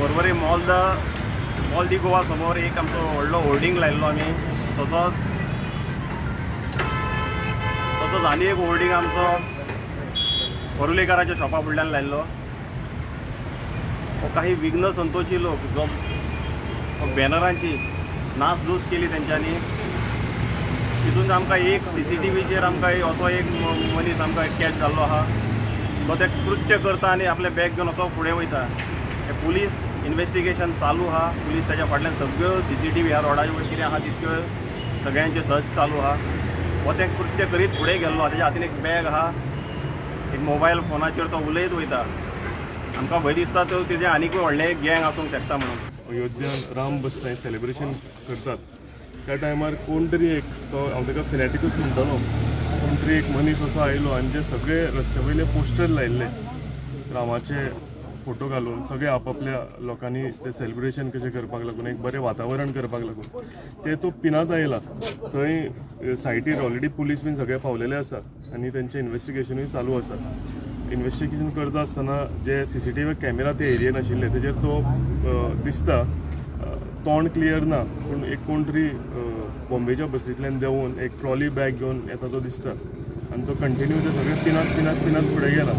Porvorim mall दी गोवा समोर एक आमचो व्हडलो होर्डिंग लायल्लो आमी. तसोच तसोच आनी एक होर्डिंग आमचो परुलेकाराच्या शॉपा फुडल्यान लायल्लो. हो काही विघ्न संतोषी लोक जो बॅनरांची नासधूस केली तेंच्यांनी. तितून आमकां एक सीसीटीव्हीचेर आमकां असो एक मनीस आमकां कॅच जाल्लो आहा, तो तें कृत्य करता आनी आपलें बॅग घेवन असो फुडें वयता. पुलीस इन्वेस्टिगेशन चालू आहा. पुलीस ताच्या फाटल्यान सगळ्यो सीसीटीव्ही ह्या रोडाचे वयर कितें आहा तितक्यो सगळ्यांचे सर्च चालू आहा. हो तें कृत्य करीत फुडें गेल्लो आहा. तेच्या हातीन एक बॅग आहा, एक मोबायल फोनाचेर तो उलयत वयता. आमकां भंय दिसता तो तेजें आनीकूय व्हडलें एक गँग आसूंक शकता म्हणून. अयोध्यान राम बसता सेलिब्रेशन करतात त्या टायमार कोण तरी एक, तो हांव ताका फिनॅटिकूच म्हणटलो, कोण तरी एक मनीस असो आयलो आनी जे सगळे रस्त्या वयले पोस्टर लायिल्ले रामाचे फोटो घालून सगळे आपापल्या लोकांनी ते सेलिब्रेशन कशें करपाक लागून एक बरें वातावरण करपाक लागून ते तो पिनात आयला. थंय सायटीर ऑलरेडी पुलीस बीन सगळे पावलेले आसात आनी तेंचें इन्वेस्टिगेशनूय चालू आसा. इन्वेस्टिगेशन करता आसतना जे सीसीटीव्ही कॅमेरा ते एरियेन आशिल्ले तेजेर तो दिसता, तोंड क्लियर ना पूण एक कोण तरी बॉम्बेच्या बसींतल्यान देंवून एक ट्रॉली बॅग घेवन येता तो दिसता आनी तो कंटिन्यू ते सगळे पिनात पिनात पिनात फुडें गेला.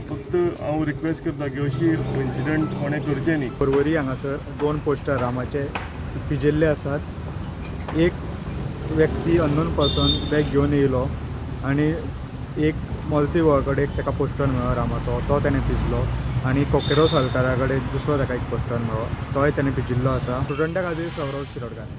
फक्त हांव रिक्वेस्ट करता की अशी इन्सिडंट कोणें करचें न्ही. पर्वरी हांगासर 2 पोस्टर रामाचे पिजिल्ले आसात. एक व्यक्ती अननोन पर्सन बॅग घेवन येयलो आनी एक मोलती गोवा कडेन एक ताका पोस्टर मेळ्ळो रामाचो, तो तेणें पिजलो आनी कोकेरो सालकारा कडेन दुसरो ताका एक पोस्टर मेळ्ळो, तोय तेणें पिजिल्लो आसा. स्टुडंटा खातीर सौरव शिरोडकार.